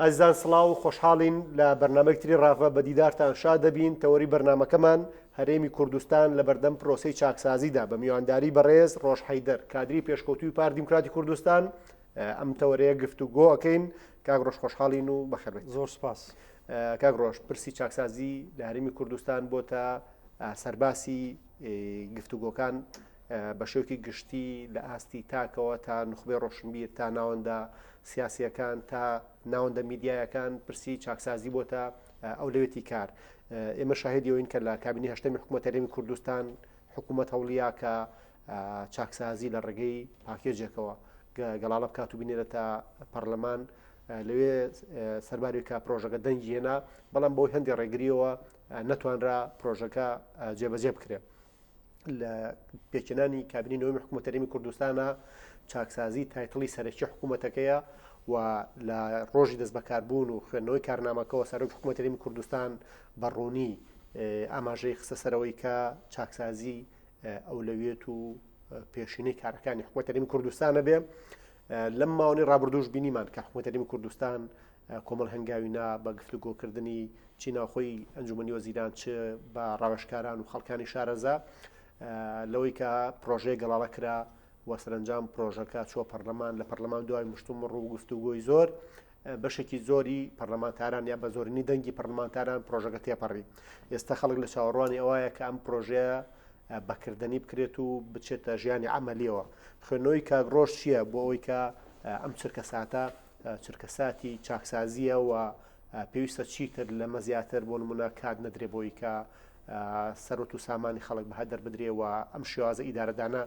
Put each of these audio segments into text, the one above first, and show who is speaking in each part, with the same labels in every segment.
Speaker 1: ئازیزان سڵاو خۆشحاڵین لە بەرنامەیەک تری ڕاڤە بە دیدارتان شاد دەبین تەوەری بەرنامەکەمان هەرێمی کوردستان لە بەردەم پرۆسەی چاکسازیدا بە میوانداری بەڕێز ڕۆژ حەیدەر کادری پێشکەوتووی پارتی دیموکراتی کوردستان ئەم تەوەرەیە گفتوگۆ ئەکەین کاک ڕۆژ خۆشحاڵین و بەخێربێیت.
Speaker 2: زۆر سوپاس.
Speaker 1: کاک ڕۆژ پرسی چاکسازی لە هەرێمی کوردستان بۆتە سەرباسی گفتوگۆکان بە شێوەیەکی گشتی لە ئاستی تاکەوە تا نوخبەی ڕۆشنبیر تا ناوەندە سیاسییەکان تا ناوەندە میدیایەکان پرسی چاکسازی بۆتە ئەولەوێتی کار. ئێمە شاهدی ئەوین کە لە کابینەی هەشتەمی حکوومەت هەرێمی کوردستان حکوومەت هەوڵیا کە چاکسازی لە ڕێگەی پاکێجێکەوە گەڵاڵە بکات و بینێرێتە پەرلەمان لەوێ سەرباری کە پرۆژەکە دەنگی هێنا بەڵام بۆی هەندێک ڕێگریەوە نەتوانرا پرۆژەکە جێبەجێ بکرێت. لە پێکهێنانی کابینەی نۆیەمی حکوومەت هەرێمی کوردستانە چاکسازی title ی سەرەکی حکوومەتەکەیە و لە ڕۆژی دەستبەکاربوون و خوێندنەوەی کارنامەکەەوە سەرۆک حکوومەت هەرێمی کوردستان بە ڕوونی ئاماژەی خستە سەرەوەی کە چاکسازی ئەولەویەت و پێشینەی کارەکانی حکوومەت هەرێمی کوردستانە بێ لەم ماوەی ڕابردووش بینیمان کە حکوومەت هەرێمی کوردستان کۆمەڵ هەنگاوی نا بە گفتوگۆکردنی چی ناوخۆی ئەنجومەنی وەزیران چ بە ڕاوێژکاران و خەڵکانی شارەزا لەوەی کە پرۆژەیە گەڵاڵە کرا و سەرنجام پرۆژەکە چوە پەرلەمان لە پەرلەمان دوای مشتومڕ و گفتوگۆی زۆر بەشێکی زۆری پەرلەمانتاران یا بە زۆرینی دەنگی پەرلەمانتاران پرۆژەکە تێپەڕی ئێستا خەڵک لە چاوەڕوانی ئەوایە کە ئەم پرۆژەیە بەکردەنی بکرێت و بچێتە ژیانی عملیەوە خوێندنەوەی کاک ڕۆژ چییە بۆ ئەوەی کە ئەم چرکە ساتە چرکەساتی چاکسازییە و پێویستە چیتر لەمە زیاتر بۆ نمونە کات نەدرێ بۆی کە سەرۆت و سامانی خەڵک بە هەدەر بدرێ و ئەم شێوازە ئیدارەدانە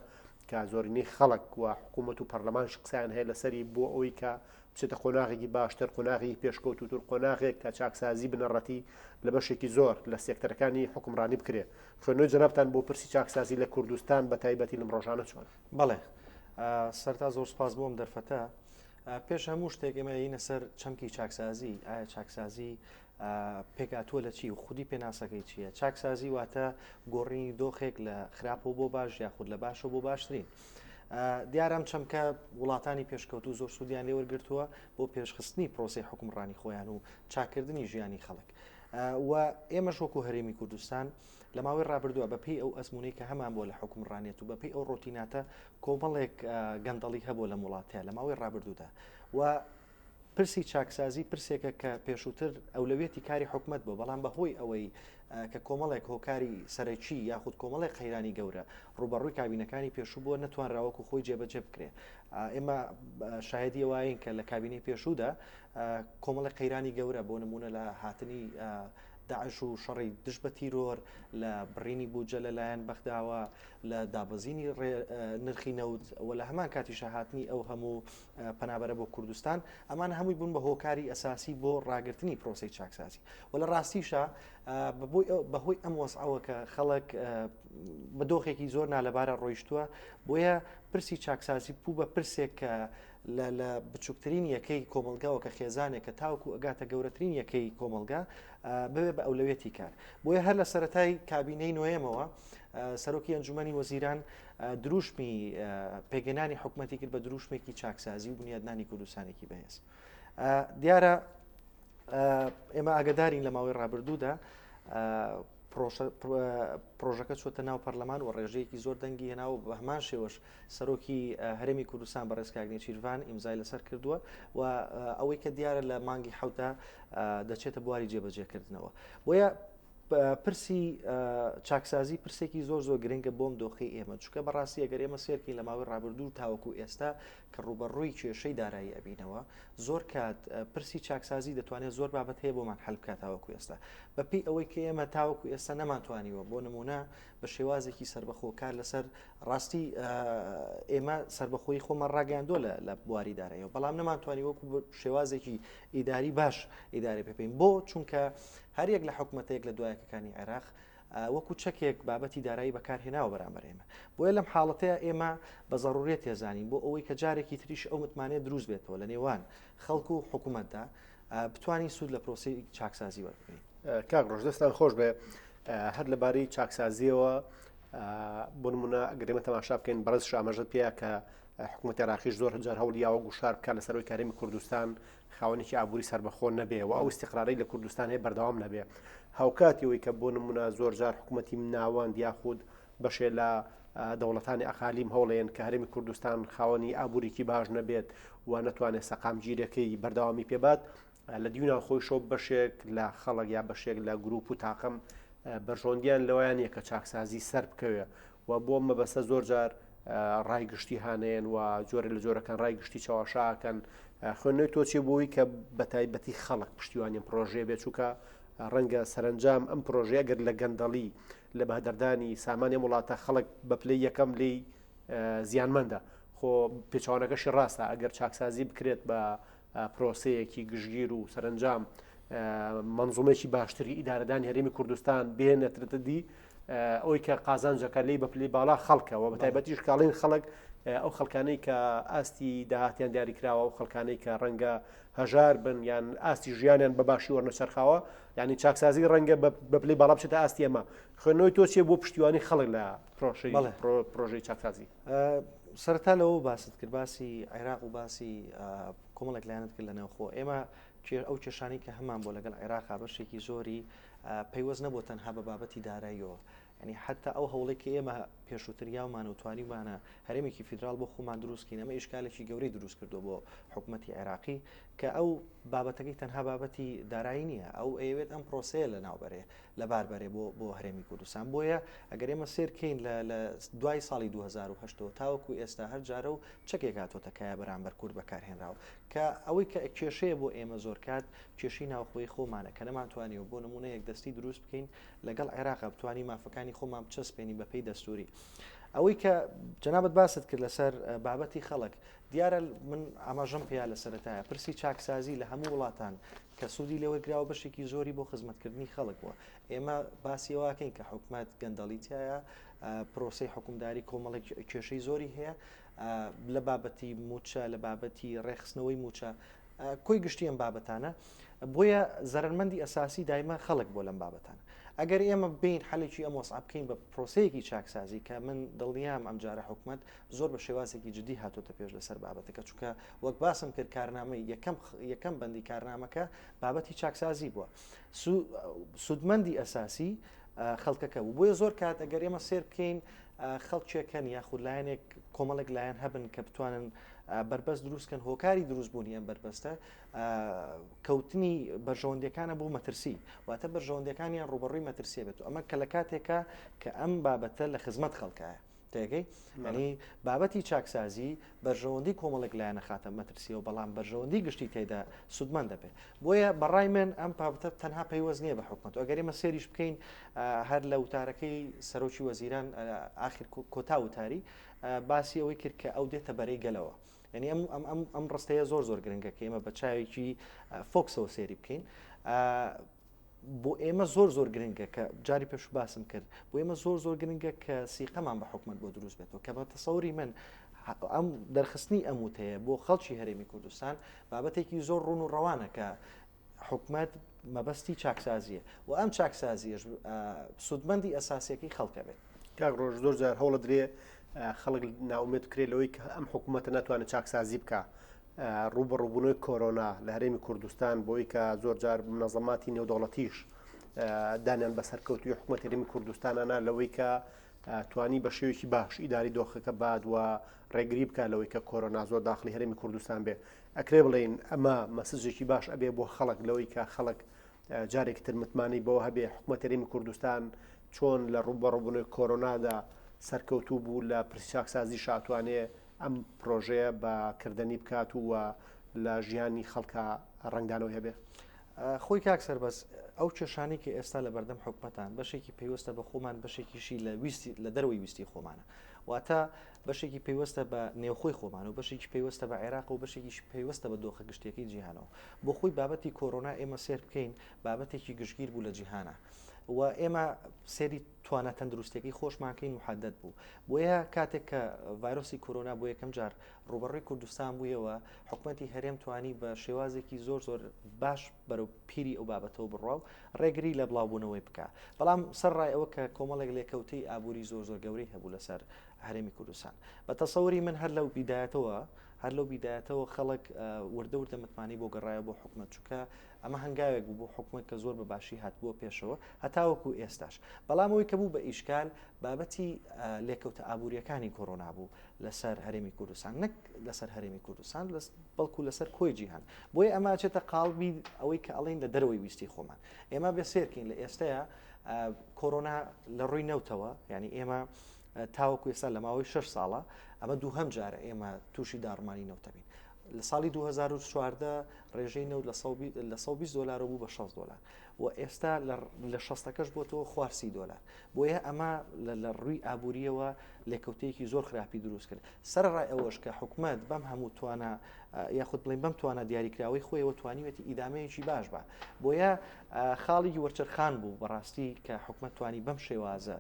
Speaker 1: کە زۆرینەی خەڵک و حکوومەت و پەرلەمانش قسەیان هەیە لەسەری بۆ ئەوەی کە بچێتە قۆناغێکی باشتر قۆناغی پێشکەوتوتر قۆناغێک کە چاکسازی بنەڕەتی لە بەشێکی زۆر لە سێکتەرەکانی حکومڕانی بکرێ خوێندنەوەی جەنابتان بۆ پرسی چاکسازی لە کوردستان بە تایبەتی لەم ڕۆژانە چۆن؟
Speaker 2: بەڵێ سەرتا زۆر سپاس بۆم دەرفەتە پێش هەموو شتێک ئێمە یینە سەر چەمکی چاکسازی، ئایا چاکسازی پێکهاتووە لە چی و خودی پێناسەکەی چییە؟ چاکسازی واتە گۆڕینی دۆخێک لە خراپەوە بۆ باش یاخود لە باشەوە بۆ باشترین. دیارە ئەم چەمکە وڵاتانی پێشکەوتوو زۆر سوودیان لێوەرگرتووە بۆ پێشخستنی پرۆسەی حکومڕانی خۆیان و چاکردنی ژیانی خەڵک. و ئێمەش وەکو هەرێمی کوردستان لە ماوەی ڕابردووە بەپێی ئەو ئەزموونەی کە هەمان بووە لە حوکمڕانیەت و بەپێی ئەو ڕۆتیناتە کۆمەڵێک گەندەڵی هەبووە لەم وڵاتەیە لە ماوەی ڕابردوودا و پرسی چاکسازی پرسێکە کە پێشووتر ئەولەویەتی کاری حکومت بوو بەڵام بەهۆی ئەوەی کە کۆمەڵێک هۆکاری سەرەکی یاخود کۆمەڵێک قەیرانی گەورە ڕوبەڕووی کابینەکانی پێشوو بووە نەتوانراوەکو خۆی جێبەجێ بکرێ ئێمە شاهدی ئەوەین کە لە کابینەی پێشوودا کۆمەڵێک قەیرانی گەورە بۆ نمونە لە هاتنی داعش و شەڕی دژ بە تیرۆر، لە بڕینی بودجە لە لایەن بەغداوە، لە دابەزینی نرخی نەوت و لە هەمان کاتیشا هاتنی ئەو هەموو پەنابەرە بۆ کوردستان، ئەمانە هەمووی بوون بە هۆکاری ئەساسی بۆ ڕاگرتنی پرۆسەی چاکسازی و لە ڕاستیشا بەهۆی ئەم وەزعەوە کە خەڵک بە دۆخێکی زۆر نالەبارە ڕۆیشتووە، بۆیە پرسی چاکسازی بوو بە پرسێک کە لە لە بچووکترین یەکەی کۆمەڵگاوە کە خێزانێکە تاوەکو ئەگاتە گەورەترین یەکەی کۆمەڵگا ببێ بە ئەولەویەتی کار. بۆیە هەر لە سەرەتای کابینەی نۆیەمەوە سەرۆکی ئەنجومەنی وەزیران دروشمی پێکهێنانی حکومەتی کرد بە دروشمێکی چاکسازی و بنیادنانی کوردستانێکی بەهێز. دیارە ئێمە ئاگدارین لە ماوەی ڕابردوودا پرۆژەکە چۆتە ناو پەرلەمان و ڕێژەیەکی زۆر دەنگی هێنا و بە هەمان شێوەش سەرۆکی هەرێمی کوردستان بەڕێز کاک نێچیرڤان ئیمزای لەسەر کردووە و ئەوەی کە دیارە لە مانگی حوتا دەچێتە بواری جێبەجێکردنەوە. بۆیە پرسی چاکسازی پرسێکی زۆر زۆر گرنگە بۆم دۆخی ئێمە چونکە بەڕاستی ئەگەر ئێمە سێرکین لە ماوەی ڕابردوو تاوەکو ئێستا کە ڕوبەڕووی کێشەی دارایی ئەبینەوە زۆر کات پرسی چاکسازی دەتوانێت زۆر بابەت هەیە بۆمان حل بکات تاوەکو ئێستا بەپی ئەوەی کە ئێمە تاوەکو ئێستا نەمانتوانیوە بۆ نمونە بە شێوازێکی سربەخۆ کار لەسەر ڕاستی ئێمە سربەخۆی خۆمان ڕاگەاندووە لە بواری دارایەوە بەڵام نەمانتوانی وەکو شێوازێکی ئیداری باش ئیدارە پێپین بۆ چونکە هەریەک لە حکومەتەیەک لە دوایەکەکانی عێراق وەکو چەکێک بابەتی دارایی بەکارهێناوە بەرامبەر ئێمە بۆیە لەم حاڵەتەیە ئێمە بە زەڕوریەت تێزانین بۆ ئەوەی کە جارێکی تریش ئەو متمانەیە دروست بێتەوە لە نێوان خەڵک و حکوومەتدا بتوانین سوود لە پرۆسی چاکسازی وەربگرین.
Speaker 1: کاک ڕۆژ دەستان خۆش بێ هەر لەبارەی چاکسازیەوە. بۆ نمونە ئەگەر ئێمە تەماشا بکەین بەڕێز ئاماژەت پێیە کە حکوومەتی عێراقیش زۆر جار هەوڵی یاوە گوشار بکات لەسەر ئەوەی کە هەرێمی کوردستان خاوەنێکی ئابووری سەربەخۆ نەبێ و ئەو ئیستیقرارەی لە کوردستان هەیە بەردەوام نەبێ هاوکاتی ئەوەی کە بۆ نمونە زۆر جار حکوومەتی ناوەند یاخود بەشێ لە دەوڵەتانی ئەقالیم هەوڵێن کە هەرێمی کوردستان خاوەنی ئابووریکی باش نەبێت و نەتوانێت سەقامگیرەکەی بەردەوامی پێبات لە دیو ناوخۆیشەوە بەشێک لە خەڵک یا بەشێک لە گروپ و تاقم بەرژەوەندیان لەوەیان نیە کە چاکسازی سەر بکەوێ و بۆ مەبەستە زۆر جار ڕای گشتی هانەیەن و جۆرە لە جۆرەکان ڕای گشتی چاواشاکەن خوێندنەوەی تۆ چێ بۆی کە بە تایبەتی خەڵک پشتیوانی پرۆژێ بێت چووکە ڕەنگە سەرنجام ئەم پرۆژەیە گەر لە گەندەڵی لە بەهدەردانی سامانی وڵاتە خەڵک بە پلەی یەکەم لی زیانمەندە خۆ پێچوانەکەشی ڕاستە ئەگەر چاکسازی بکرێت بە پرۆسەیەکی گشتگیر و سەرەنجام مەنزومێکی باشتری ئیدارەدانی هەرێمی کوردستان بهێنێتە دی ئەوەی کە قازانجەکە لی بە پلی باڵا خەڵکەوە بە تایبەتیش کاڵین خەڵک ئەو خەڵکانەی کە ئاستی داهاتیان دیاریکراوە ئەو خەڵکانەی کە ڕەنگە هەژار بن یان ئاستی ژیانیان بە باشی وەرنەچەرخاوە ینی چاکسازی ڕەنگە بە پلی باڵا بچێتە ئاستی ئەمە خوێندنەوەی تۆ چیە بۆ پشتیوانی خەڵک لە پرۆژەی پرۆژەی چاکسازی؟
Speaker 2: سەرەتا لەوە باست کرد باسی عێراق و باسی کۆمەڵێک لایەنت کرد لە نێوخۆ ئێمە ئەو کێشانی کە هەمان بۆ لەگەڵ عێراقا بەشێکی زۆری پەیوەست نەبوو تەنها بە بابەتی داراییەوە ینی حتا ئەو هەوڵێک کە ئێمە پێشووتر یاومان و توانیمانە هەرێمێکی فیدرال بۆ خۆمان دروستکەین ئەمە ئیشکالێکی گەورەی دروست کردو بۆ حکوومەتتی عێراقی کە ئەو بابەتەکەی تەنها بابەتی دارایی نییە ئەو ئەیەوێت ئەم پرۆسەیە لە ناوبەرێ لەبار بەرێ بۆ بۆ هەرێمی کوردستان بۆیە ئەگەر ئێمە سێر کەین لە لە دوای ساڵی 2010ەوە تاوەکو ئێستا هەر جارە و چەکێک هاتۆتە کایە بەرامبەر کورد بەکارهێنراوە کە ئەوەی کە کێشەیە بۆ ئێمە زۆر کات کێشەی ناوخۆی خۆمانە کە نەمانتوانیوە بۆ نمونە یەک دەستی دروست بکەین لەگەڵ عێراق بتوانین مافەکانی خۆمان بچەسپێنین بەپێی دەستوری ئەوەی کە جەنابەت باست کرد لەسەر بابەتی خەڵک دیارە من ئاماژەم پێیا لە سەرەتایە پرسی چاکسازی لە هەموو وڵاتان کە سوودی لێوەرگراوە بەشێکی زۆری بۆ خزمەتکردنی خەڵک بووە ئێمە باسی ئەوەکەین کە حکومەت گەندەڵی تایە پرۆسەی حکومداری کۆمەڵێک کێشەی زۆری هەیە لە بابەتی موچە لە بابەتی ڕێخستنەوەی موچە کۆی گشتی ئەم بابەتانە بۆیە زەرمەندی ئەساسی دایمە خەڵک بۆ لەم بابەتانە ئەگەر ئێمە بین حەلێکی ئەم وەسع بکەین بە پرۆسەیەکی چاکسازی کە من دڵنیام ئەمجارە حکومت زۆر بە شێوازێکی جدی هاتۆتە پێش لەسەر بابەتەکە چونکە وەک باسم کرد کارنامەی یەکەم یەکەم بەندی کارنامەکە بابەتی چاکسازی بووە سوودمەندی ئەساسی خەڵکەکە بوو بۆیە زۆر کات ئەگەر ئێمە سێر بکەین خەڵکێکەن یاخود لایەنێک کۆمەڵێک لایەن هەبن کە بتوانن بربەست دروستکەن هۆکاری دروستبوونی ئەم بربەستە کەوتنی بەرژەوەندیەکانە بۆ مەترسی واتە بەرژەوەندەکانیان ڕوبەڕووی مەترسیە بێت و ئەمە کە لە کاتێکە کە ئەم بابەتە لە خزمەت خەڵکایە تێگەی ینی بابەتی چاکسازی بەرژەوەندی کۆمەڵێک لایەنە خاتە مەترسیەوە بەڵام بەرژەوەندی گشتی تێدا سوودمەند دەبێت بۆیە بەڕای من ئەم بابەتە تەنها پەیوەست نییە بە حکومەت ئەگەر ئێمە سێریش بکەین هەر لە وتارەکەی سەرۆکی وەزیران ئاخر کۆتا وتاری باسی ئەوەی کرد کە ئەو دێتە بەرەی گەلەوە یعنی ئەم ئەم ئەم ئەم ڕستەیە زۆر زۆر گرنگە کە ئێمە بە چاوێکی فۆکسەوە سێری بکەین بۆ ئێمە زۆر زۆر گرنگە کە جاری پێش باسم کرد بۆ ئێمە زۆر زۆر گرنگە کە سیقەمان بە حکومت بۆ دروست بێتەوە کە بە تەسەوری من ئەم دەرخستنی ئەم وتەیە بۆ خەڵکی هەرێمی کوردستان بابەتێکی زۆر ڕوون و ڕەوانە کە حکومت مەبەستی چاکسازیە و ئەم چاکسازیەش سوودمەندی ئەساسیەکەی خەڵکە بێت.
Speaker 1: کاک ڕۆژ زۆر جار هەوڵە درێ خەڵک ناومێت بکرێت لەوەی کە ئەم حکوومەتە ناتوانێت چاکسازی بکە ڕووبەڕووبوونەوەی کۆرۆنا لە هەرێمی کوردستان بۆی کە زۆر جار منەزەماتی نێودەوڵەتیش دانیان بە سەرکەوتوی حکوومەت هەرێمی کوردستانانە لەوەی کە توانی بە شێوەیەکی باش ئیداری دۆخەکە باد و ڕێگری بکە لەوەی کە کۆرۆنا زۆر داخلی هەرێمی کوردستان بێ ئەکرێ بڵێین ئەمە مەسجێکی باش ئەبێ بۆ خەڵک لەوەی کە خەڵک جارێکی تر متمانەی بەوە هەبێ حکوومەت هەرێمی کوردستان چۆن لە ڕووبەڕووبوونەوەی کۆرۆنادا سەرکەوتوو بوو لە پرسی چاکسازی شاتوانێ ئەم پرۆژەیە بە کردەنی بکات و لە ژیانی خەڵکا ڕەنگدانەوەی هەبێ؟
Speaker 2: خۆی کاک سەربەست ئەو کێشانەی کە ئێستا لە بەردەم حکومەتان بەشێکی پەیوەستە بە خۆمان بەشێکیشی لە ویستی لە دەرەوەی ویستی خۆمانە واتە بەشێکی پەیوەستە بە نێوخۆی خۆمان و بەشێکی پەیوەستە بە عێراق و بەشێکیش پەیوەستە بە دۆخە گشتیەکەی جیهانەوە بۆ خۆی بابەتی کۆرۆنا ئێمە سێر بکەین بابەتێکی گشتگیر بوو لە جیهانە. و ئێمە سێری توانا تەندروستیەکەی خۆشمان کەین محدد بوو بۆیە کاتێک کە ڤایرۆسی کۆرۆنا بۆ یەکەم جار ڕوبەڕووی کوردستان بوویەوە حکومەتی هەرێم توانی بە شێوازێکی زۆر زۆر باش بەرەو پیری ئەو بابەتەوە بڕوا و ڕێگری لە بڵاوبوونەوەی بکە بەڵام سەر ڕای ئەوە کە کۆمەڵێک لێکەوتەی ئابووری زۆر زۆر گەورەی هەبوو لەسەر هەرێمی کوردستان بە تەسەوری من هەر لەو بیدایەتەوە هەر لەو بیدایەتەوە خەڵک وردە وردە متمانەی بۆ گەڕایە بۆ حکومەت چونکە ئەمە هەنگاوێک بوو بۆ حکومەت کە زۆر بە باشی هاتبووە پێشەوە هەتاوەکو ئێستاش. بەڵام ئەوەی کە بوو بە ئیشکال بابەتی لێکەوتە ئابوورییەکانی کۆرۆنا بوو لەسەر هەرێمی کوردستان، نەک لەسەر هەرێمی کوردستان بەڵکو لەسەر کۆی جیهان. بۆیە ئەمە ئەچێتە قاڵبی ئەوەی کە ئەڵێین لە دەرەوەی ویستی خۆمان. ئێمە بێ سێرکەین لە ئێستەیە کۆرۆنا لە ڕووی نەوتەوە، یعنی ئێمە تاوەکو ئێستا لە ماوەی شش ساڵە ئەمە دووهەم جارە ئێمە تووشی داڕمانی نەوتە بین. لە ساڵی 2014 ڕێژەی نەوت لە 120 دۆلارەوە بوو بە 60 دۆلار و ئێستا لە شەستەکەش بۆتەوە خوار 30 دۆلار بۆیە ئەمە لە ڕووی ئابووریەوە لێکەوتەیەکی زۆر خراپی دروست کرد سەرڕای ئەوەش کە حکومت بەم هەموو توانا یاخود بڵین بەم توانا دیاریکراوەی خۆیەوە توانیوێتی ئیدامەیەکی باش بە بۆیە خاڵی وەرچەرخان بوو بەڕاستی کە حکومت توانی بەم شێوازە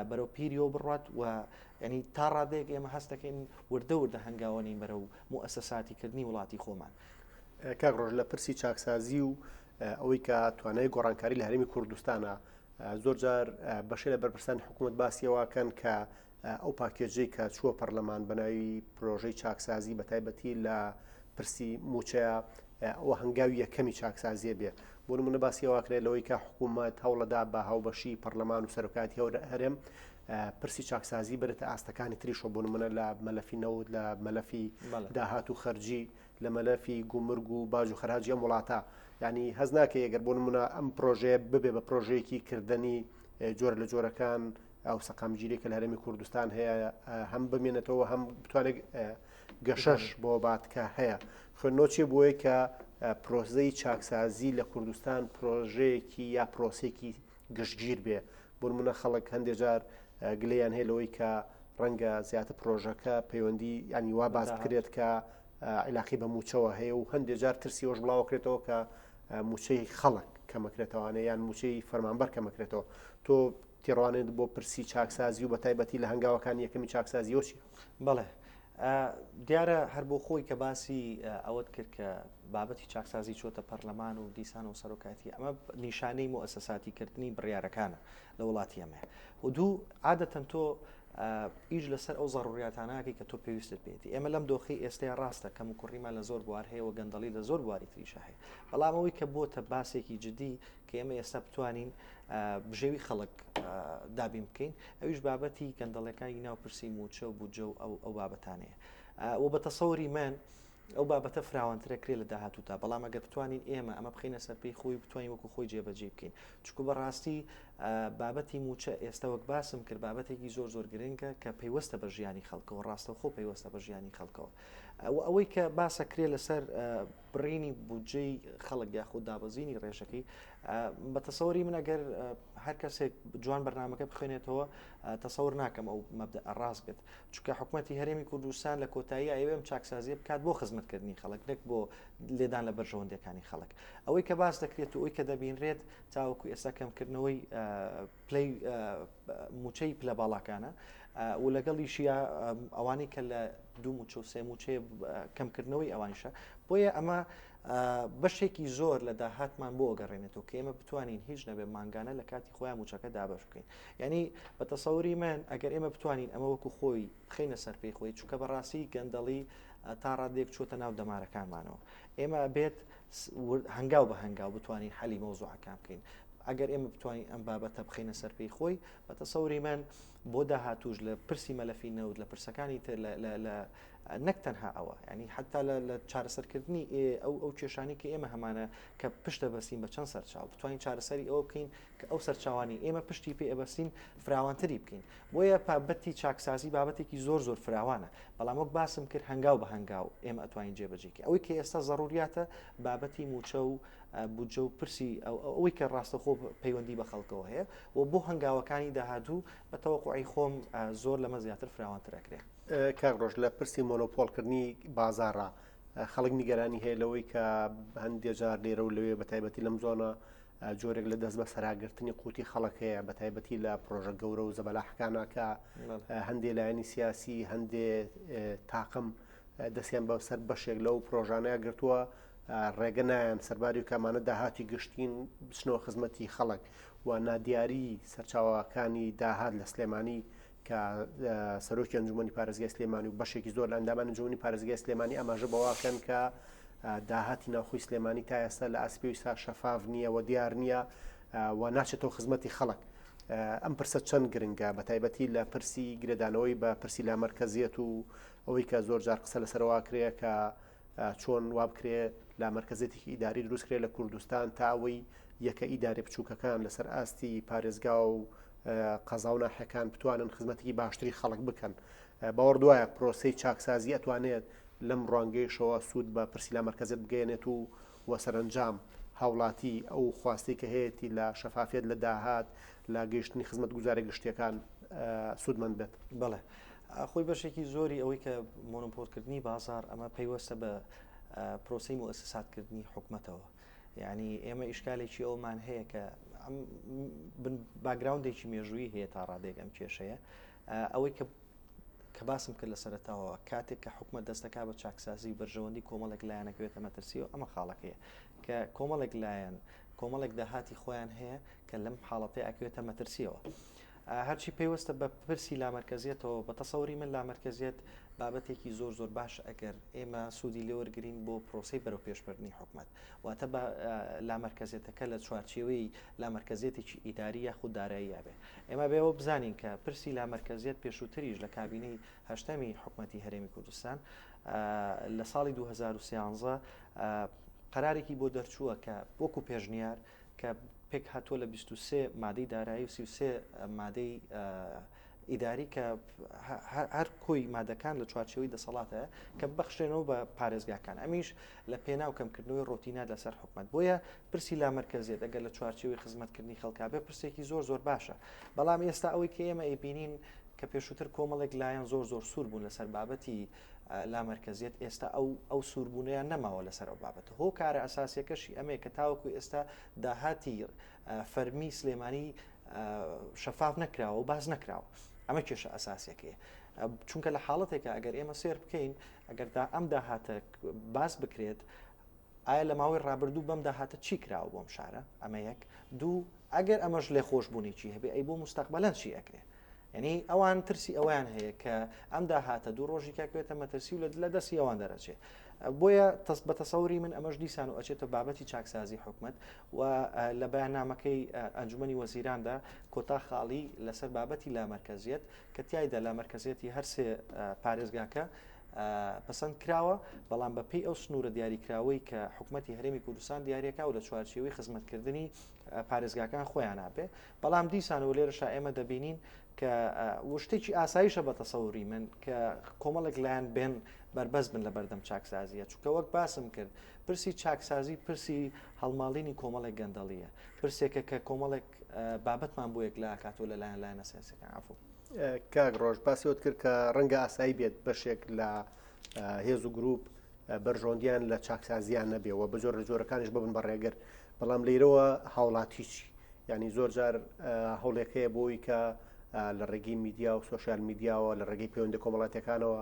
Speaker 2: بەرەو پیریەوە بڕات و ینی تا ڕادەیەک ئێمە هەست دەکەین وردە وردە هەنگاوەنین بەرەو موئەسەساتی کردنی وڵاتی خۆمان.
Speaker 1: کاک ڕۆژ لە پرسی چاکسازی و ئەوەی کە توانای گۆڕانکاری لە هەرێمی کوردستانە زۆر جار بەشێ لە بەرپرسانی حکوومەت باسیەوەکەن کە ئەو پاکێجەی کە چووە پەرلەمان بە ناوی پرۆژەی چاکسازی بە تایبەتی لە پرسی موچەیە ئەوە هەنگاوی یەکەمی چاکسازیە بێ بۆ نمونە باسی ئەوە کرێت لەوەی کە حکوومەت هەوڵەدا بە هاوبەشی پەرلەمان و سەرۆکاتی هەرێم پرسی چاکسازی بەرێتە ئاستەکانی تریشەوە بۆ نمونە لە مەلەفی نەوت لە مەلەفی داهات و خەرجی لە مەلەفی گومرگ و باج و خەراجی ئەم وڵاتە ینی هەز ناکەی ئەگەر بۆ نمونە ئەم پرۆژەیە ببێ بە پرۆژەیەکی کردنی جۆرە لە جۆرەکان ئەو سەقامگیری کە لە هەرێمی کوردستان هەیە هەم بمێنێتەوە هەم بتوانێت گەشەش بۆ بات کە هەیە خوێندنەوە چیە بۆیە کە پرۆسەی چاکسازی لە کوردستان پرۆژەیەکی یا پرۆسێکی گشتگیر بێ بۆ نمونە خەڵک هەندێ جار گلەیان هەیە لەوەی کە ڕەنگە زیاتر پرۆژەکە پەیوەندی ینی وا باس بکرێت کە عیلاقی بە موچەوە هەیە و هەندێک جار ترسی ئەوش بڵاوکرێتەوە کە موچەی خەڵک کەمەکرێتەوانە یان موچەی فەرمانبەر کەمەکرێتەوە تۆ تێڕوانێت بۆ پرسی چاکسازی و بە تایبەتی لە هەنگاوەکانی یەکەمی چاکسازیەوە چیە؟
Speaker 2: بەڵێ دیارە هەر بۆ خۆی کە باسی ئەوەت کرد کە بابەتی چاکسازی چۆتە پەرلەمان و دیسان و سەرۆکایەتی ئەمە نیشانەی موئەسەساتی کردنی بڕیارەکانە لە وڵاتی ئەمە و دوو عادەتەن تۆ ئیش لەسەر ئەو زەڕوریاتاناکەی کە تۆ پێویستت پێێتی ئێمە لەم دۆخی ئێستای ڕاستە کەم و کوڕیمان لە زۆر بوار هەیە و گەندەڵی لە زۆر بواری تریشە هەیە بەڵام ئەوەی کە بۆتە باسێکی جدی کە ئێمە ئێستا بتوانین بژێوی خەڵک دابین بکەین ئەویش بابەتی گەندەڵەکانی ناو پرسی موچە و بودجە و ئەو ئەو بابەتانەیە و بە تەسەوری من ئەو بابەتە فراوانترە کرێ لە داهاتوودا بەڵام ئەگەر بتوانین ئێمە ئەمە بخینە سەر پێی خۆی بتوانین وەکو خۆی جێبەجێ بکەین چکو بەڕاستی بابەتی موچە ئێستا وەک باسم کرد بابەتێکی زۆر زۆر گرنگە کە پەیوەستە بە ژیانی خەڵکەوە ڕاستەوخۆ پەیوەستە بە ژیانی خەڵکەوە ئەوە ئەوەی کە باسە کرێ لەسەر بڕینی بودجەی خەڵک یاخود دابەزینی ڕێژەکەی بە تەسەوری من ئەگەر هەر کەسێک جوان بەرنمەکە بخوێنێتەوە تەسەور ناکەم ئەو مەبدە ڕاست بێت چونکە حکومەتی هەرێمی کوردستان لە کۆتایی ئەیەوێ ئەم چاکسازیە بکات بۆ خزمەتکردنی خەڵک نەک بۆ لێدان لە بەرژەوەندیەکانی خەڵک ئەوەی کە باس دەکرێت و ئەوی کە دەبینرێت تاوەکو ئێستا کەمکردنەوەی پلەی موچەی پلە باڵاکانە و لەگەڵیشیا ئەوانەی کە لە دوو موچە و سێ موچەیە کەمکردنەوەی ئەوانیشە بۆیە ئەمە بەشێکی زۆر لە داهاتمان بۆ ئەگەڕێنێتەوە کە ئێمە بتوانین هیچ نەبێ مانگانە لە کاتی خۆیان موچەکە دابەش بکەین یعنی بە تەسەوری من ئەگەر ئێمە بتوانین ئەمە وەکو خۆی بخینە سەر پێی خۆی چونکە بەڕاستی گەندەڵی تا ڕادێک چۆتە ناو دەمارەکانمانەوە ئێمە بێت هەنگاو بە هەنگاو بتوانین حەلی مەوزوعەکان بکەین ئەگەر ئێمە بتوانین ئەم بابەتە بخینە سەر پێی خۆی بە تەسەوری من بۆ داهاتوش لە پرسی مەلەفی نەوت لە پرسەکانی تر لە نەک تەنها ئەوە یعنی حتا لە چارەسەرکردنی ئەو ئەو کێشانی کە ئێمە هەمانە کە پشت دەبەستین بە چەند سەرچاو بتوانین چارەسەری ئەوە بکەین کە ئەو سەرچاوانی ئێمە پشتی پێ ئەبەستین فراوانتری بکەین بۆیە پابەتی چاکسازی بابەتێکی زۆر زۆر فراوانە بەڵام وەک باسم کرد هەنگاو بە هەنگاو ئێمە ئەتوانین جێبەجێکی ئەوەی کە ئێستا زەڕوریاتە بابەتی موچە و بودجە و پرسی ئەوەی کە ڕاستەخۆ پەیوەندی بە خەڵکەوە هەیە و بۆ هەنگاوەکانی داهاتوو بە تەوەقعی خۆم زۆر لەمە زیاتر فراوانتر ئەکرێ.
Speaker 1: کاک ڕۆژ لە پرسی مۆنۆپۆڵکردنی بازاڕە خەڵک نیگەرانی هەیە لەوەی کە هەندێ جار لێرە و لەوێ بە تایبەتی لەم زۆنە جۆرێک لە دەست بەسەراگرتنی قوتی خەڵک هەیە بە تایبەتی لە پرۆژە گەورە و زەبەلاحەکانە کە هەندێ لایەنی سیاسی هەندێ تاقم دەستیان بە سەر بەشێک لەو پرۆژانەیە گرتووە ڕێگە نایەن سەرباری و کامانە داهاتی گشتین بچنەوە خزمەتی خەڵک و نادیاری سەرچاوەکانی داهات لە سلێمانی کە سەرۆکی ئەنجومەنی پارێزگای سلێمانی و بەشێکی زۆر لە ئەندامانی ئەنجومەنی پارێزگای سلێمانی ئاماژە بەوەکەن کە داهاتی ناوخۆی سلێمانی تا ئێستا لە ئاستی پێویستا شەفاف نییە و دیار نییە و ناچێتەوە خزمەتی خەڵک. ئەم پرسە چەند گرنگە بە تایبەتی لە پرسی گرێدانەوەی بە پرسی لامەرکەزیەت و ئەوەی کە زۆر جار قسە لەسەرەوە کرێ کە چۆن وابکرێ لامەرکەزیەتێکی ئیداری دروست کرێ لە کوردستان تا ئەوەی یەکە ئیدارە بچووکەکان لەسەر ئاستی پارێزگا و قەزا و ناحیەکان بتوانن خزمەتێکی باشتری خەڵک بکەن. باوەڕ دوایە پرۆسەی چاکسازی ئەتوانێت لەم ڕوانگەیشەوە سوود بە پرسی لامەرکەزیەت بگەیەنێت و و سەرەنجام هاوڵاتی ئەو خواستەی کە هەیەتی لە شەفافیەت لە داهات لە گەیشتنی خزمەتگوزارە گشتیەکان سوودمەند بێت.
Speaker 2: بەڵێ خۆی بەشێکی زۆری ئەوەی کە مۆنۆپۆلکردنی بازار ئەمە پەیوەستە بە پرۆسەی موئەسەساتکردنی حکومەتەوە یعنی ئێمە ئیشکالێکی ئەومان هەیە کە ئەم background ێکی مێژوویی هەیە تا ڕادێک ئەم کێشەیە ئەوەی کە کە باسم کرد لە سەرەتاوە کاتێک کە حکومەت دەستەکا بە چاکسازی و بەرژەوەندی کۆمەڵێک لایەنەکەوێتە مەترسی و ئەمە خاڵەکەیە کە کۆمەڵێک لایەن کۆمەڵێک داهاتی خۆیان هەیە کە لەم حاڵەتەی ئەکەوێتە مەترسیەوە. هەرچی پەیوەستە بە پرسی لامەرکەزیەتەوە بە تەسەوری من لامەرکەزیەت بابەتێکی زۆر زۆر باش ئەگەر ئێمە سوودی لێوەرگین بۆ پرۆسەی بەرەو پێشبردنی حکومت واتە بە لامەرکەزیەتەکە لە چوارچێوەی لامەرکەزیەتێکی ئیداری یاخود دارایی بێ ئێمە بێەوە بزانین کە پرسی لامەرکەزیەت پێشووتریش لە کابینەی هەشتەمی حکومەتی هەرێمی کوردستان لە ساڵی 2013 قەرارێکی بۆ دەرچووە کە وەکو پێشنیار کە پێکهاتووە لە 23 مادەی دارایی و 33 مادەی ئیداری کە هەر کۆی مادەکان لە چوارچێوەی دەسەڵاتە کە بەخشێنەوە بە پارێزگاکان ئەمیش لە پێناو کەمکردنەوەی ڕۆتینات لەسەر حکومت بۆیە پرسی لامەرکەزیەت ئەگەر لە چوارچێوەی خزمەتکردنی خەڵکا بێ پرسێکی زۆر زۆر باشە بەڵام ئێستا ئەوەی کە ئێمە ئەیبینین کە پێشووتر کۆمەڵێک لایەن زۆر زۆر سوور بوون لەسەر بابەتی لامەرکەزیەت ئێستا ئەو ئەو سووربوونیان نەماوە لەسەر ئەو بابەتە هۆکارە ئەساسیەکەشی ئەمەیە کە تاوەکو ئێستا داهاتی فەرمی سلێمانی شەفاف نەکراوە و باز نەکراوە ئەمە کێشە ئەساسیەکەیە چونکە لە حاڵەتێکە ئەگەر ئێمە سێر بکەین ئەگەر دا ئەم داهاتە باس بکرێت ئایا لە ماوەی ڕابردوو بەم داهاتە چی کراوە بۆم شارە ئەمە یەک دوو ئەگەر ئەمەش لێخۆشببوونێکی هەبێ ئەی بۆ مستەقبلەن چی ئەکرێ یعنی ئەوان ترسی ئەویان هەیە کە ئەم داهاتە دوو ڕۆژی کاکوێتە مەترسی و لە دەستی ئەوان دەرەچێ بۆیە بە تەسەوری من ئەمەش دیسان و ئەچێتە بابەتی چاکسازی حکومت و لە بەیاننامەکەی ئەنجومەنی وەزیراندا کۆتا خاڵی لەسەر بابەتی لامەرکەزیەت کە تیایدا لامەرکەزیەتی هەرسێ پارێزگاکە پەسەند کراوە، بەڵام بە پێی ئەو سنوورە دیاریکراوەی کە حکومەتی هەرێمی کوردستان دیاریەکا و لە چوارچێوەی خزمەتکردنی پارێزگاکان خۆیان نابێ بەڵام دیسانەوە لێرەشا ئێمە دەبینین کە شتێکی ئاساییشە بە تەسەوری من کە کۆمەڵێک لایەن بێن بەربەست بن لە بەردەم چاکسازیە چونکە وەک باسم کرد پرسی چاکسازی پرسی هەڵماڵینی کۆمەڵێک گەندەڵیە پرسێکە کە کۆمەڵێک بابەتمان بۆ یەک لاکاتەوە لەلایەن لایەنە سیاسەکان عفو.
Speaker 1: کاک ڕۆژ باسی ئەوەت کرد کە ڕەنگە ئاسایی بێت بەشێک لە هێز و گروپ بەرژەوەندیان لە چاکسازیان نەبێ و بە جۆر لە جۆرەکانیش ببن بە ڕێگر بەڵام لەیرەوە هاوڵاتی چی یعنی زۆر جار هەوڵێک هەیە بۆی کە لە ڕێگەی میدیا و سۆشیال میدیاوە لە ڕێگەی پەیوەندە کۆمەڵاتەکانەوە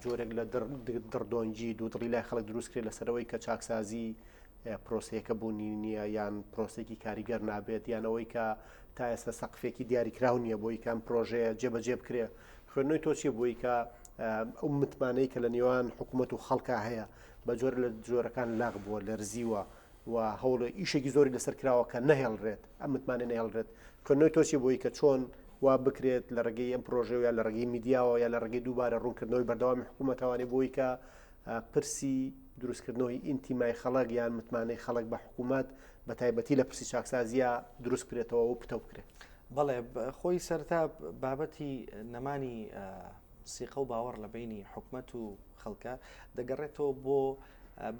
Speaker 1: جۆرێک لە دڕدۆنگی دوودڵی لای خەڵک دروست کرێت لەسەرەوەی کە چاکسازی پرۆسەیەکە بوونی نییە یان پرۆسێکی کاریگەر نابێت یان ئەوەی کە تا ئێستا سەقفێکی دیاریکراو نییە بۆی کە ئەم پرۆژەیە جێبەجێ بکرێ خوێندنەوەی تۆ چیە بۆی کە ئەو متمانەی کە لە نێوان حکوومەت و خەڵکا هەیە بە جۆر لە جۆرەکان لاق بووە لەرزیوە و هەوڵ ئیشێکی زۆری لەسەر کراوە کە نەهێڵرێت ئەم متمانە نەهێڵرێت خوێندنەوەی تۆ چیە بۆی کە چۆن وا بکرێت لە ڕێگەی ئەم پرۆژەوە یا لە ڕێگەی میدیاوە یا لە ڕێگەی دووبارە ڕوونکردنەوەی بەردەوامی حکوومەتەوانێ بۆی کە پرسی دروستکردنەوەی ئینتیمای خەڵک یان متمانەی خەڵک بە حکوومەت بە تایبەتی لە پرسی چاکسازیە دروست بکرێتەوە و پتەو بکرێت.
Speaker 2: بەڵێ خۆی سەرتا بابەتی نەمانی سیقە و باوەڕ لە بینی حکومەت و خەڵکە دەگەڕێتەوە بۆ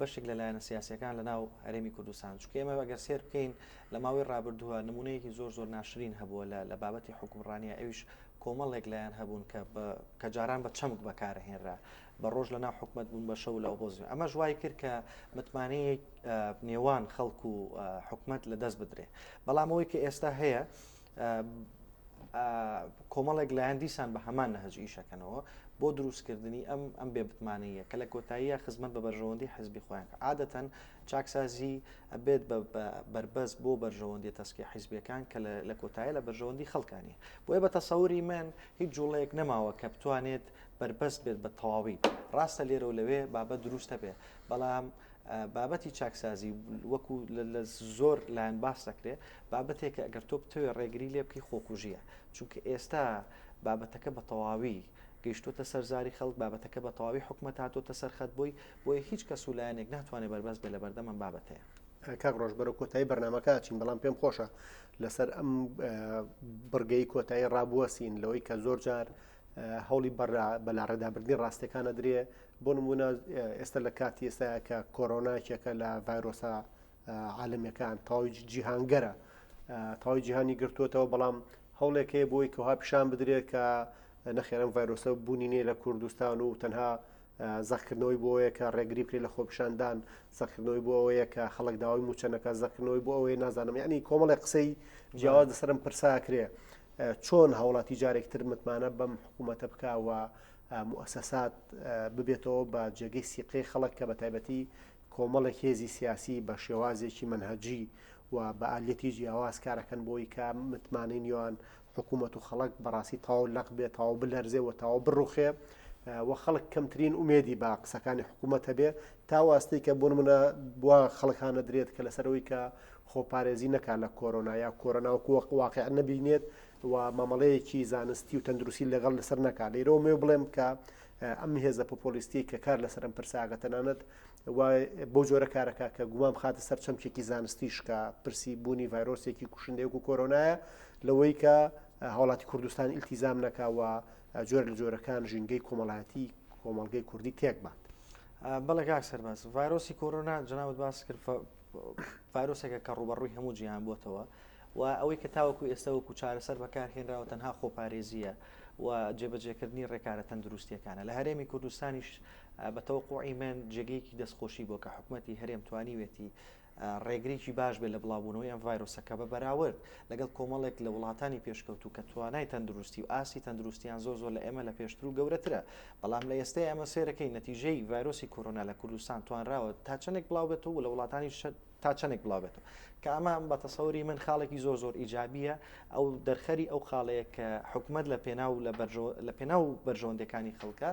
Speaker 2: بەشێک لە لایەنە سیاسەکان لە ناو هەرێمی کوردستان چونکە ئێمە ئەگەر سێر بکەین لە ماوەی ڕابردووە نمونەیەکی زۆر زۆر ناشرین هەبووە لە بابەتی حکومڕانیە ئەویش. کۆمەڵێک لایەن هەبوون کە کە جاران بە چەمک بەکارهێنرا بە ڕۆژ لە ناو حکومت بوون بە شەو لە ئۆپۆزیسیۆن ئەمەش وای کرد کە متمانەیە نێوان خەڵک و حکومت لە دەست بدرێ بەڵام ئەوەی کە ئێستا هەیە کۆمەڵێک لایەن دیسان بە هەمان نەهج ئیشەکەنەوە بۆ دروستکردنی ئەم ئەم بێبتمانەیە کە لە کۆتاییە خزمەت بە بەرژەوەندی حزبی خۆیان عادەتەن چاکسازی ئەبێت بە بەربەست بۆ بەرژەوەندی تەسکی حیزبیەکان کە لە کۆتایی لە بەرژەوەندی خەڵکانی بۆیە بە تەسەوری من هیچ جوڵەیەک نەماوە کە بتوانێت بەربەست بێت بە تەواوی ڕاستە لێرە و لەوێ بابەت دروستە بێ بەڵام بابەتی چاکسازی وەکو لە زۆر لایەن باس دەکرێت بابەتێکە ئەگەر تۆ بتەوێت ڕێگری لێ بکەی خۆکوژیە چونکە ئێستا بابەتەکە بە تەواوی گەیشتوتە سەر زاری خەڵک بابەتەکە بە تەواوی حکومەت هاتۆتە سەر خەت بۆی بۆیە هیچ کەس و لایەنێک ناتوانێت بەربەست بێت لە بەردەم ئەم بابەتەیە.
Speaker 1: کاک ڕۆژ بەرەو کۆتایی بەرنامەکە ئەچین بەڵام پێم خۆشە لەسەر ئەم بڕگەی کۆتایی ڕابوەسین لەوەی کە زۆر جار هەوڵی بەلاڕێدابردنی ڕاستەکانە درێ بۆ نمونە ئێستا لە کاتی ئێستا کە کۆرۆناکێکە لە ڤایرۆسە عالەمیەکان تەواوی جیهانگەرە تەواوی جیهانی گرتووەتەوە بەڵام هەوڵێک هەیە بۆی کەها پیشان بدرێت کە نەخێرم ڤایرۆسە بوونی نییە لە کوردستان و تەنها زەقکردنەوەی بۆ ئەوەیە کە ڕێگری بکرێت لە خۆپیشاندان، زەقکردنەوەی بۆ ئەوەیە کە خەڵک داوای مووچە نەکات، زەقکردنەوەی بۆ ئەوەیە نازانم یعنی کۆمەڵێک قسەی جیاواز لەسەر ئەم پرسە ئەکرێ. چۆن هاوڵاتی جارێک تر متمانە بەم حکوومەتە بکا و موئەسەسات ببێتەوە بە جێگەی سیقەی خەڵک کە بە تایبەتی کۆمەڵێک هێزی سیاسی بە شێوازێکی مەنهەجی و بە ئالیەتی جیاواز کارەکەن بۆی کە متمانەی نێوان حکوومەت و خەڵک بەڕاستی تەواو لەق بێ تەواو بلەرزێ و تەواو بڕوخێ و خەڵک کەمترین ئومێدی بە قسەکانی حکوومەت هەبێ تا واستەی کە بۆ نمونە بوا خەڵک هانەدرێت کە لەسەرەوەی کە خۆپارێزی نەکا لە کۆرۆنا یا کۆرۆنا وەکو وەک واقع نەبینێت و مامەڵەیەکی زانستی و تەندروستی لەگەڵ لەسەر نەکا لێرەوە مێ بڵێم کە ئەم هێزە پۆپۆلیستی کە کار لەسەر ئەم پرساگە تەنانەت و بەو جۆرە کارەکە کە گومان بخاتە سەر چەمکێکی زانستیش کە پرسی بوونی ڤایرۆسێکی کوشندەی وەکو کۆرۆنایە لەوەی کە هاوڵاتی کوردستان ئیلتیزام نەکا و جۆر لە جۆرەکان ژینگەی کۆمەڵایەتی کۆمەڵگەی کوردی تێک بات.
Speaker 2: بەڵێ کاک سەرباز ڤایرۆسی کۆرۆنا جەنابت باس کرد ڤایرۆسێکە کە ڕووبەڕووی هەموو جیهان بووەتەوە و ئەوەی کە تاوەکو ئێستا وەکو چارەسەر بەکارهێنراوە تەنها خۆپارێزییە و جێبەجێکردنی ڕێکارە تەندروستیەکانە لە هەرێمی کوردستانیش بە تەوەقوعی من جێگەیەکی دەستخۆشی بۆ کە حکومەتی هەرێم توانیوێتی ڕێگرێکی باش بێت لە بڵاوبوونەوەی ئەم ڤایرۆسە کە بە بەراورد لەگەڵ کۆمەڵێک لە وڵاتانی پێشکەوتوو کە توانای تەندروستی و ئاستی تەندروستیان زۆر زۆر لە ئێمە لە پێشتر و گەورەترە بەڵام لە ئێستای ئەمە سێرەکەی نەتیجەی ڤایرۆسی کۆرۆنا لە کوردستان توانراوە تا چەندێک بڵاو بێتەوە و لە وڵاتانی تا چەندێک بڵاو بێتەوە کە ئەمە بە تەسەوری من خاڵێکی زۆر زۆر ئیجابیە ئەو دەرخەری ئەو خاڵەیە کە حکومت لە پێناو لە پێناو بەرژەوەندەکانی خەڵکە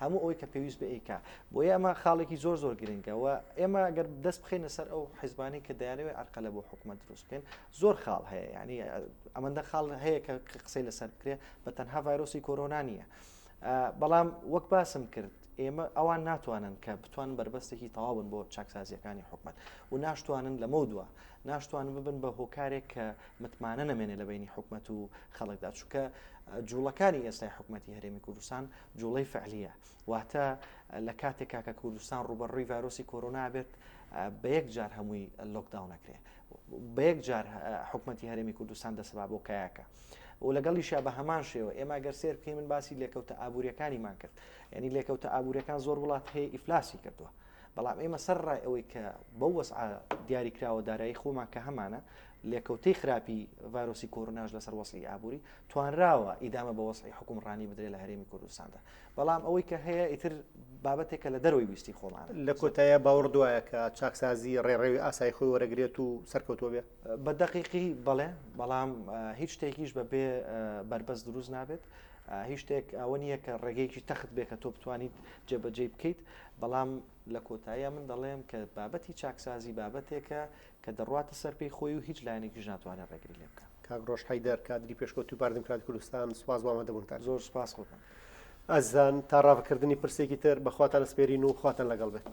Speaker 2: هەموو ئەوەی کە پێویست بێ ئەیکا. بۆیە ئەمە خاڵێکی زۆر زۆر گرنگە و ئێمە ئەگەر دەست بخەینە سەر ئەو حیزبانەی کە دەیانەوێت عەرقەلە بۆ حکومەت دروست بکەن زۆر خاڵ هەیە یعنی ئەمەندە خاڵ هەیە کە قسەی لەسەر بکرێ بە تەنها ڤایرۆسی کۆرۆنا نییە. بەڵام وەک باسم کرد ئێمە ئەوان ناتوانن کە بتوانن بەربەستێکی تەواون بۆ چاکسازیەکانی حکومت و ناشتوانن لەمە دووە ناشتوانن ببن بە هۆکارێک کە متمانە نەمێنێ لە بینی حکومت و خەڵکدا چونکە جوڵەکانی ئێستای حکومەتی هەرێمی کوردستان جوڵەی فعلیە واتە لە کاتێکا کە کوردستان ڕوبەڕووی ڤایرۆسی کۆرۆنا بێت بە یەک جار هەمووی lockdown نەکرێ بە یەک جار حکومەتی هەرێمی کوردستان دەسەبا بۆ کایەکە و لەگەڵیشا بە هەمان شێوە ئێمە گەر سێر بکەین من باسی لێکەوتە ئابوووریەکانیمان کرد یعنی لێکەوتە ئابوووریەکان زۆر وڵات هەیە ئیفلاسی کردووە بەڵام ئێمە سەر ڕای ئەوەی کە بەو وەسعە دیاریکراوە دارایی خۆمان کە هەمانە لێکەوتەی خراپی ڤایرۆسی کۆرۆناش لەسەر وەزعی ئابووری توانراوە ئیدامە بە وەزعی حوکمڕانی بدرێت لە هەرێمی کوردستاندا بەڵام ئەوەی کە هەیە ئیتر بابەتێکە لە دەرەوەی ویستی خۆمانە.
Speaker 1: لە کۆتاییا باوەڕت وایە کە چاکسازی ڕێڕەوی ئاسایی خۆی وەرەگرێت و سەرکەوتوو بێ؟
Speaker 2: بە دەقیقی بەڵێ، بەڵام هیچ شتێکیش بە بێ بەربەست دروست نابێت. هیچ شتێک ئەوە نییە کە ڕێگەیەکی تەخت بێ کە تۆ بتوانیت جێبەجێی بکەیت، بەڵام لە کۆتاییا من دەڵێم کە بابەتی چاکسازی بابەتێکە کە دەڕواتە سەر پێی خۆی و هیچ لایەنێکیش ناتوانێت ڕێگری لێ بکات.
Speaker 1: کاک ڕۆژ حەیدەر، کادری پێشکەوتووی پارتی دیموکراتی کوردستان، سوپاس بۆ ئامادەبوونتان.
Speaker 2: زۆر سوپاس قوربان.
Speaker 1: ئازیزان تا ڕاڤەکردنی پرسێکی تر بە خواتان ئەسپێرین و خواتان لەگەڵ بێت.